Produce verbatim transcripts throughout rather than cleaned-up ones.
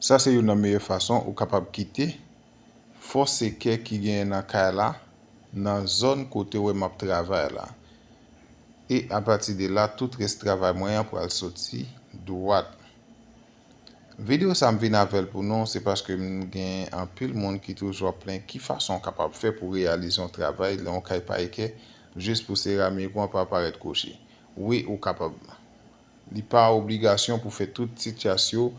Sa se youn nan meyè fason ou kapab kite fòs e kè ki genyen nan kay la, nan zòn kote w wè m ap travay la. E apati de la, tout rès travay mwen an pral soti dwat. Videyo sa m vin avè l pou nou, se paske m gen anpil moun ki toujou ap plenyen ki fason w kapab fè pou reyalize yon travay lè yon kay pa e kè, jis pou seramik ou an pa parèt kwochi. Wi, ou kapab. Li pa obligasyon pou fè tout ti tyas yo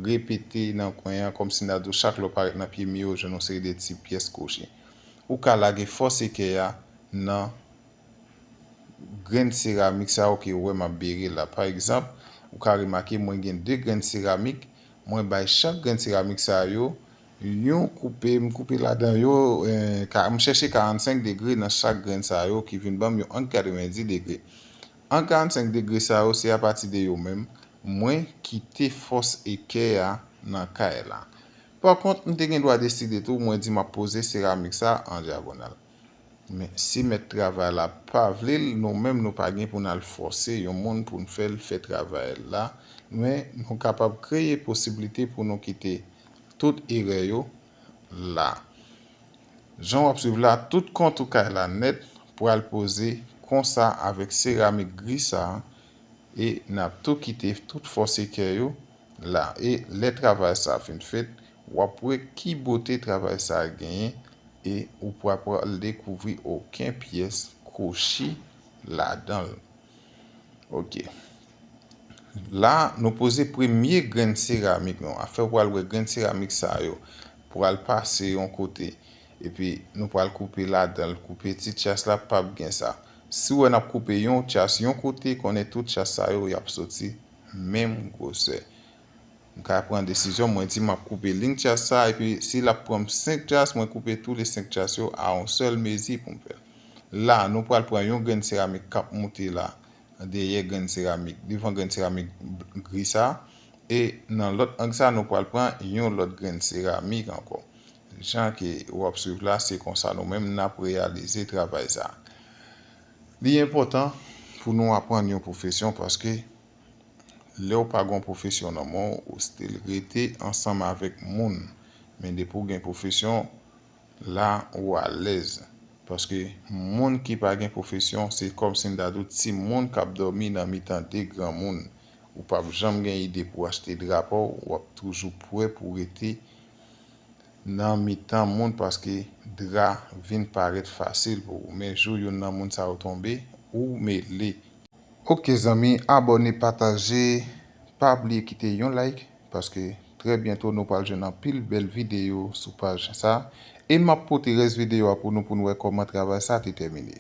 repete nan kwen an, kòmsi n a di w chak lè w parèt nan pye mi yo, jwenn yon seri de ti pyès kwochi. Ou ka lage fòs e kè a nan grenn seramik sa yo ke ou wè m ap bere la. Pa egzanp, ou ka remake mwen gen de grenn seramik, mwen bay chak grenn seramik sa yo yon koupe, m koupe ladan yo, eh, ka, m chèche karannsenk degre nan chak grenn sa yo ki vin ban m yon ang katrevenndis degre. Ang karannsenk degre sa yo, se apati de yo menm, mwen kite fòs e kè a nan kay la. Pa kont, m te gen dwa deside tou, mwen di m ap poze seramik sa an dyagonal. Men, si mèt travay la pa vle l, nou menm nou pa gen pou n al fòse yon moun pou n fè l fè travay la, men nou kapab kreye posiblite pou nou kite tout erè yo la. Jan w ap swiv la, tout kontou kay la nèt pral poze konsa avèk seramik gri sa a, e n ap tou kite tout fòs e kè yo la. E lè travay sa a fin fèt, w ap wè ki bote travay sa a genyen, e ou pa pral dekouvri okenn pyès kwochi ladan l. Ok. La, nou poze premye grenn seramik nou. Afè w pral wè grenn seramik sa yo pral pase yon kote. Epi nou pral koupe ladan l, koupe ti tyas la, p ap gen sa. Si w wè n ap koupe yon tyas yon kote, konnen tout tyas sa yo, y ap soti menm gwosè. M ka pran desizyon, mwen di m ap koupe liy tyas sa, epi si l ap pran m senk tyas, mwen koupe tou le senk tyas yo a yon sèl mezi pou m fè l. La, nou pral pran yon grenn seramik k ap moute la, dèyè grenn seramik, devan grenn seramik gri sa, e nan lòt ang sa, nou pral pran yon lòt grenn seramik ankò. Jan ke w ap swiv la, se konsa nou menm n ap reyalize travay sa. Li enpòtan pou nou aprann yon pwofesyon paske lè w pa gen yon pwofesyon nan men w, ou still rete ansanm avèk moun. Men depi w gen pwofesyon, la ou alèz. Paske moun ki pa gen pwofesyon, se kòmsi m ta di w timoun k ap dòmi nan mitan de granmoun. Ou p ap janm gen ide pou w achte dra pa w, w ap toujou prè pou w rete nan mitan moun paske dra vin parèt fasil pou ou. Men jou youn nan moun sa yo tonbe, ou mele. Ok zanmi, abòne, pataje, pa bliye kite yon like, paske trè byento nou pral jwenn anpil bèl videyo sou paj sa. E m ap pote rès videyo a pou nou, pou nou wè kòman travay sa te tèmine.